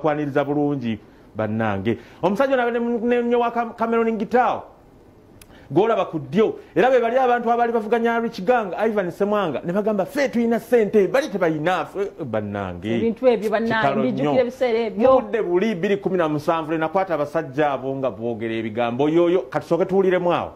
Bakwaniriza bulungi bannange. Omusajja ono abadde ne wa Cameron Gitao gw'olaba ku ddyo, era be bali abantu abaali bavuganya Rich Gang, Ivan Semwanga, ne bagamba ffe tulina ssente, bali tebalina. Bannange ebintu ebyo bannange mbijjukira ebiseera ebyo. Budde buli 2017 lwe nakwata abasajja abo nga boogera ebigambo yoyo. Katusooke tuwuliremu awo.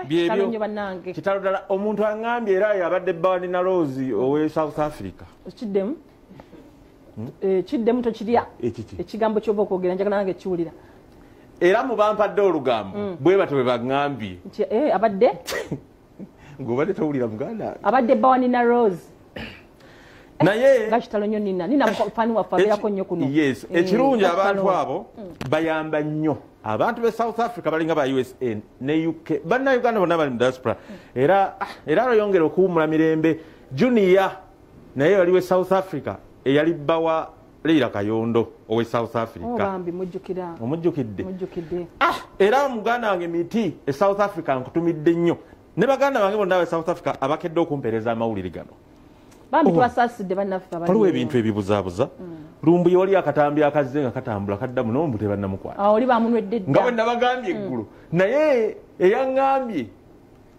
Byebyo kitalo ddala. Omuntu aŋŋambye era yabadde bba Nina Rose owe South Africa. Kiddemu kiddemu tokirya ekigambo ky'oba okwogera, njagala nange kiwulira. Era mu bampadde olugambo bwe batyo bwe baŋŋambye nti abadde ng'obadde towulira muganda, abadde bba Nina Rose. Naye nga kitalo nnyo. Nina mufani waffe abeerako nnyo kuno. Yes, ekirungi abantu abo bayamba nnyo. Abantu be South Africa balinga ba USA ne UK, bannayuganda bonna bali mu diaspora. Era lweyongera okuwummula mirembe. Junior naye wali we South Africa, eyali bba wa Leila Kayondo owe South Africa. Bambi mujjukira. Omujjukidde? Mujjukidde. Era muganda wange miti e South Africa nkutumidde nnyo, ne baganda bange bonna abe South Africa abakedde okumpeereza amawulire gano. Bambi tubasaasidde bannaffe abali. Waliwo ebintu ebibuzaabuza. Lumbuye wali akatambi akazze nga katambula kaddamu n'ombu tebannamukwata. Oli bamunwedde dda. Nga bwe nabagambye eggulo. Naye eyaŋŋambye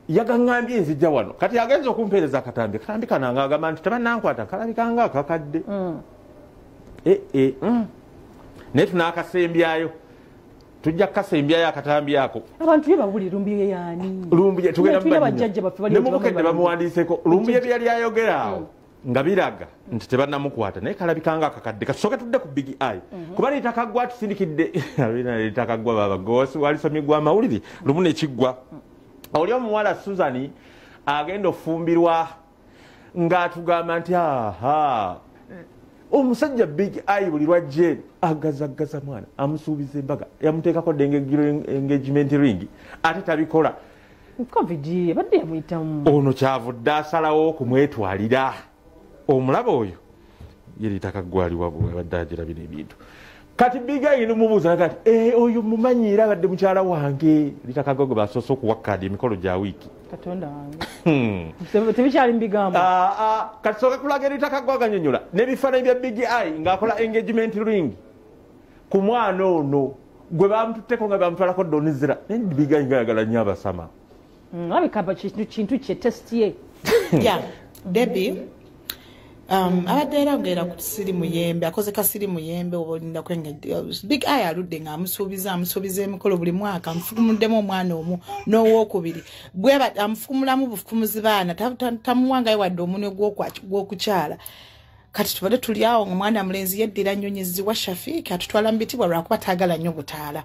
yagaŋŋambye nzijja wano. Kati agenze okumpeereza akatambi. Akatambi kano ng'agamba nti tebannankwata, kalabika nga akakadde. Naye tunaakasembyayo. Tujja kukasembyayo akatambi ako. Abantu ye bawulira Lumbuye yaani. Lumbuye tugenda bajjajja baffe bali ne mubukedde bamuwandiiseko. Lumbuye bye yali ayogera awo nga biraga nti tebannamukwata, naye kalabika nga akakadde. Katusooke tudde ku Big Eye. Kuba Rita Kaggwa tusindikidde Rita Kaggwa baba gosi walisomye gwa mawulire lumu nekiggwa. Oli omuwala Susan agenda ofumbirwa ng'atugamba nti aha omusajja Big Eye buli lwajje agazagaza mwana, amusuubiza embaga, yamuteekako dda engagement ring ate tabikola. Covid abadde yamuyitamu. Ono kyavudde asalawo okumwetwalira. Omulaba oyo ye Rita Kaggwa ali wabwe abadde agira bino ebintu. Kati Big Eye n'omubuuza kati oyo mumanyi era abadde mukyala wange. Rita Kaggwa gwe basoose okuwa kaadi emikolo gya wiiki. Katonda wange. Tebikyali mu bigambo. Kati sooka kulaga Rita Kaggwa aganyonnyola n'ebifaananyi bya Big Eye ng'akola engagement ring ku mwana ono gwe bamututteko nga bamutwalako Donizera. Naye Big Eye ng'ayagala nnyo abasama. Abikaba kintu kye test ye. Yeah, Debbie. Abadde era ogera ku siri muyembe, akoze ka siri muyembe oba olinda kwenge. Big Eye aludde nga amusuubiza emikolo buli mwaka, amufukumuddemu omwana omu n'owookubiri. Bwe amufukumulamu bufukumuzi baana, tamuwangayo wadde omunwe gw'okukyala. Kati tubadde tuli awo ng'omwana mulenzi yeddira nnyonyi wa Shafiiki atutwala mu bitibwa lwakuba taagala nnyo butaala.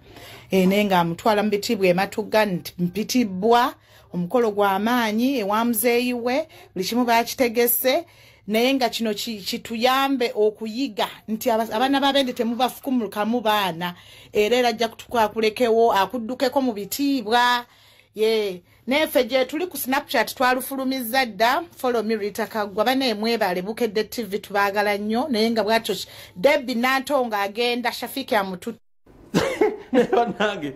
Naye ng'amutwala mu bitibwa ematugga nti mpitibwa, omukolo gw'amaanyi ewa muzeeyi we, buli kimu baakitegese. Naye nga kino kituyambe okuyiga nti abaana babende temubafukumukamu baana, era ajja kutukakulekewo akuddukeko mu bitiibwa. Ye neffe gye tuli ku Snapchat twalufulumizza dda, follow me Rita Kaggwa. Bane mwebale Bukedde TV tubaagala nnyo. Naye nga bwatyo Debbie Nantongo agenda Shafiiki amututte. Bannange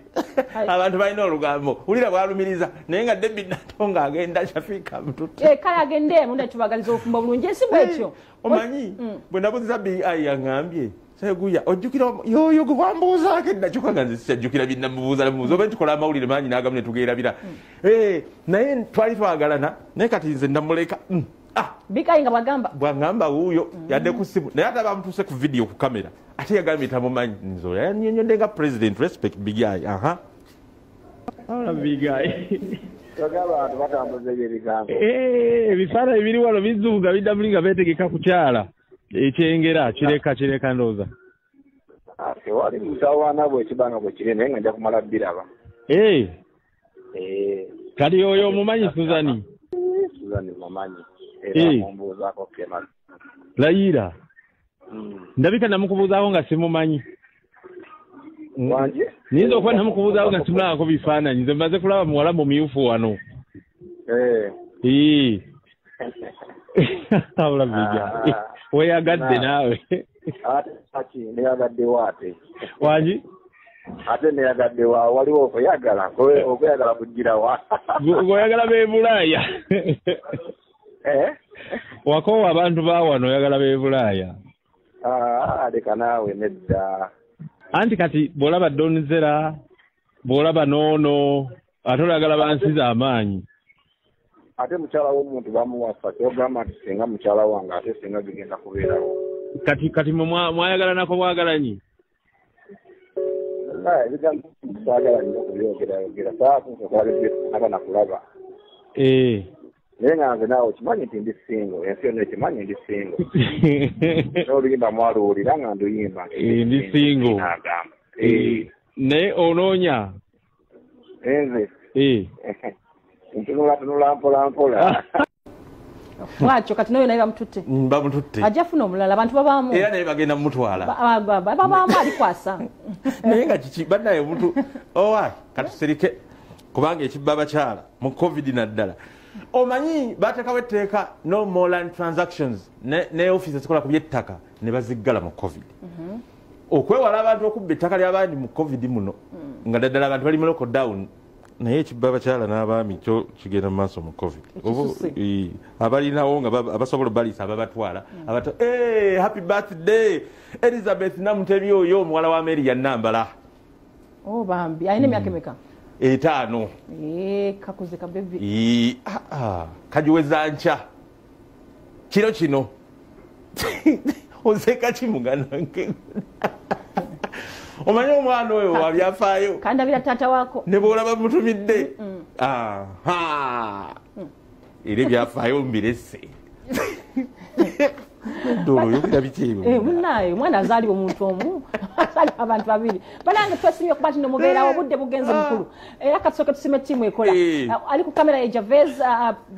abantu balina olugambo, wulira bwalumiriza, naye nga Debbie Nantongo agenda Shafiiki amututte. Kale agende munda tubagaliza ofumba bulungi ensi bwetyo. Omanyi bwe nabuuziza Big Eye yaŋŋambye Seguya ojjukira yoyo gwe wambuuzaako edda, kyokka nga nze sikyajjukira binnamubuuza namubuuza oba ntukola amawulire mangi n'agamu ne tugeerabira. Naye twali twagalana, naye kati nze namuleka. Big Eye nga bw'agamba bw'aŋŋamba wuuyo yadde ku ssimu, naye ate bamutuuse ku vidiyo ku kamera ate yagambye tamumanyi. Nze oyo yannyonnyodde nga president. Respect Big Eye. Aha Big Eye abantu batambuza ebyo ebigambo. Ebifaananyi biri wano bizuuga biddamu nga beetegeka kukyala ekyengera kireka ndowooza. Tewali mutawaana bwe kiba nga bwe kiri, naye nga nja kumala biraba. Kati oyo omumanyi Suzani? Suzani mumanyi era mumbuuzaako kema. Layira. Ndabika namukubuuzaako nga simumanyi. Niyinza okuba namukubuuzaako nga simulabako bifaananyi. Nze mmaze kulaba muwala mumyufu wano. Ee. Abula Big Eye. Weyagadde naawe. Ate ki neyagadde waate? Wangi? Ate neyagadde wa waliwo okweyagala okweyagala kugira wa. Oyagala b'e Bulaaya. Wakoowa abantu ba wano oyagala b'e Bulaaya. Leka naawe nedda. Anti kati bw'olaba Donzera, bw'olaba Noono, ate oyagala bansiza amaanyi. Ate mukyala w'omuntu bamuwasa kyogamba nti singa mukyala wange ate singa bigenda kubeerawo. Kati mwayagalanako bwagalanyi? Ebigambo saagala nnyo kubyogerayogera saakuaba nakulaba. Naye nga nze naawe okimanyi nti ndi single, ensi yonna ekimanyi ndi single. N'oluyimba mwaluwulira nga nduyimba ndi single. Naye onoonya? Nze? Ntunula tunula mpola mpola. Bwatyo kati nayo naye bamututte. Bamututte. Ajja funa omulala abantu babaamu. Era naye bagenda mumutwala. Babaamu alikwasa. Naye nga kiki bannaye omuntu owa katuserike kubanga ekibba abakyala mu COVID naddala. Omanyi bateekawo etteeka no more land transactions ne office ezikola ku by'ettaka ne baziggala mu COVID. Okwewala abantu okubba ettaka ly'abandi mu COVID muno nga naddala abantu bali mu lockdown. Naye ekibba abakyala n'abaami kyo kigenda mu maaso mu COVID. Abalinawo nga abasobola obaliisa ababatwala abato happy birthday Elizabeth Namutebi oyo omuwala wa Mary ya Nambala. Oh bambi alina emyaka emeka? 5. Kakuze ka baby. Kajiweza nkya kiro kino. Oseka ki muganda wange? Omanyi omwana oyo wabyafaayo. Kandabira taata wako. Ne bw'olaba mutumidde. Era ebyafaayo mbirese. Dolo oyogera biki ebyo? Munnaaye omwana azaalibwa omuntu omu, azaalibwa abantu babiri. Banange twesimye okuba nti mubeerawo obudde bugenze mukulu. Era katusooke tusime ttiimu ekola. Ali ku kamera ye Javez,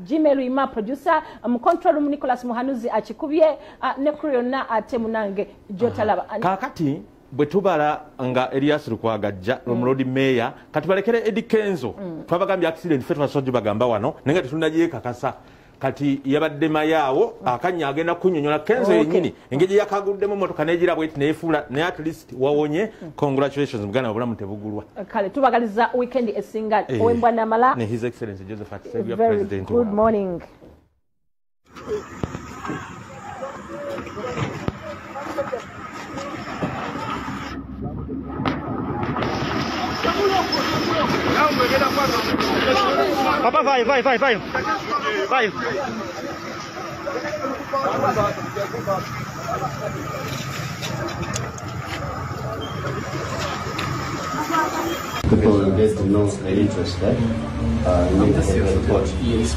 Gmail Ima producer, mu control room Nicholas Muhanuzi akikubye, ne crew yonna ate munange gy'otalaba. Kaakati bwe tubala nga Elias Lukwago ajja Lord Mayor katubalekere Eddie Kenzo. Twabagambye accident ffe twasojja bagamba wano naye nga tetunnagyekakasa. Kati yabadde mayaawo akanya agenda kunnyonnyola Kenzo yennyini engeri yakaguddemu emmotoka n'egira bweti neefuula naye at least wawonye. Congratulations muganda obulamu tebugulwa. Kale tubagaliza weekend esinga owembwa namala ne His Excellency Josephat Seguya President. Good morning. Papa, vai, vai, vai, vai. Vai. People will get to know the interest, eh? You need to make a report. Yes.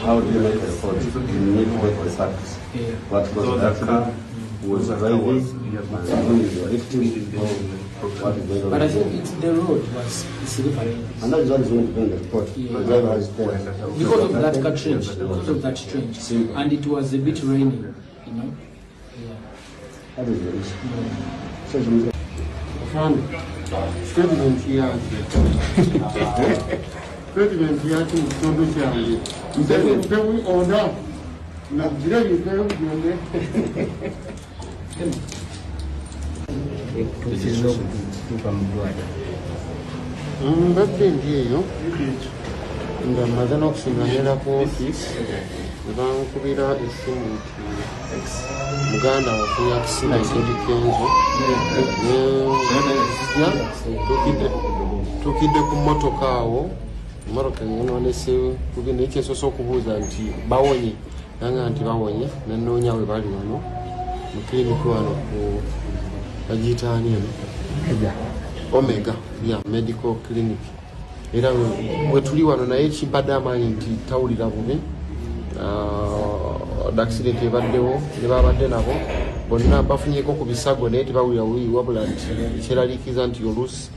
How do you make a report? You need to get the facts. What was the accident? Who was driving? Who is the victim? What is going on? But I think it's the road was slippery. And that is what is going to be in the report. Yeah. The driver has there. Because of that car trench, because of that trench. And it was a bit raining, you know. Yeah. That is the issue. Yeah. So Statement yake. Statement yake mtondo change. Mpewe order. Na jira mpewe jende. Mbadde ndi eyo nga mmaze n'okusoma ngenda ku ofiisi ne bankubira essimu nti muganda wafunye accident Eddie Kenzo. Tuukidde ku mmotoka awo, emmotoka eyonoonese kubi naye kyensoose okubuuza nti bawonye, nanga nti bawonye ne nnoonya we bali wano mu kiriniki wano ku bagiyita ani eno? Omega, yeah, medical clinic. Era we tuli wano naye kimpadde amaanyi nti tawulira bubi. Accident ebaddewo ne babadde nabo bonna bafunyeko ku bisago naye tebawulira bubi wabula nti kyeraliikiriza nti oluusi